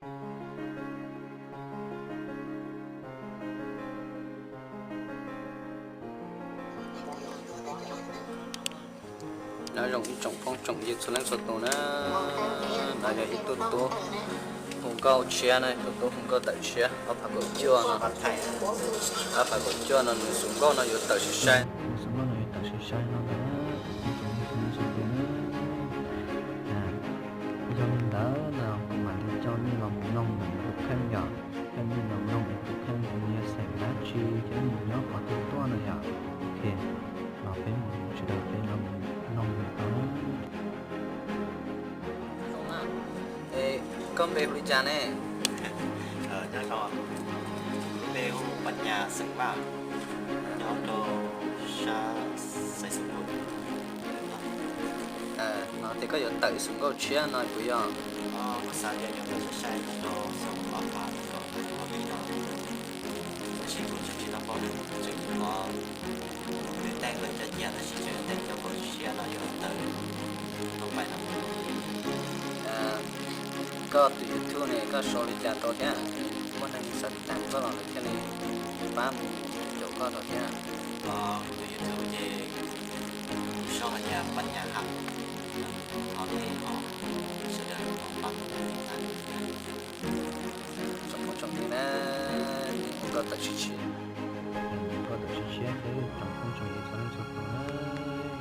Nyob zoo ib tsoom phooj tsoom ywg txhua leej txhua tus na, no yog ib tug tub hu nkauj tshiab na, ib tug tub hu nkauj tawm tshiab ob phav kaum cuaj no, ob phav kaum cuaj no nws xus nkauj no yuav tawm sai sai, nws xus nkauj no yuav tawm sai sai no ntag, ib tsoom phooj tsoom ywg txhua leej txhua tus na. Yog li ntawd no kuv mam li coj nej los mus noog nws tus kheej yom, coj nej los noog nws tus kheej nws yog xeem dab tsi thiab nws nyob qhov twg tuaj no yom. Ok, los peb mus sawv daws peb los mus noog nws tau. Koj npe hu li cas ne? Npe hu Pas Nyas xeem Vaj, nyob rau sab Xaiv Xus Npus. No ces koj yuav tawm xus nkauj tshiab no puas yog? Kuv xav tias yuav tawm sai sai nyob rau xyoo ob phav kaum cuaj no, tab sis kuv tseem tsis tau paub nws, tseem tos nws tag nws cov nyiaj tab sis tseem tag cov kaum tshiab no yuav tawm tau pais no. Koj tus YouTube ne koj sau li cas rau thiab? Muaj neeg xav tiv tam koj los lawv thiaj li pab mus caum koj rau thiab. Kuv tus YouTube ces kuv sau hais tias Pas Nyas Ham, ho thiaj ho sawv daws pab mus tiv tam. Tsoom phooj tsoom ywg na, nkauj tawm tshiab tshiab, nkauj tawm tshiab tshiab thiab tsoom phooj tsoom ywg txhua leej txhua tus na,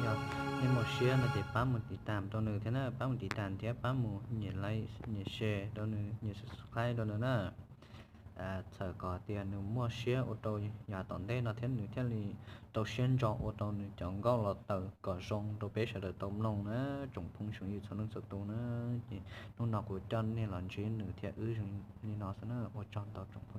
yog nej muaj siab no ces pab mus tiv tam rau nws thiab na, pab mus tiv tam thiab pab mus nyem like nyem share rau nws, nyem subscribe rau nws na. Txhawm kom tias nws muaj siab ua rau yav tom ntej no thiab nws thiaj li rau siab ntso ua rau nws cov nkauj los tawm kom zoo rau peb sawv daws tau mloog na, tsoom phooj tsoom ywg txhua leej txhua tus na. Ces hnub no kuv coj nej los ntsib nws thiab wb zoo li no xwb na, ua tsaug ntau tsoom phooj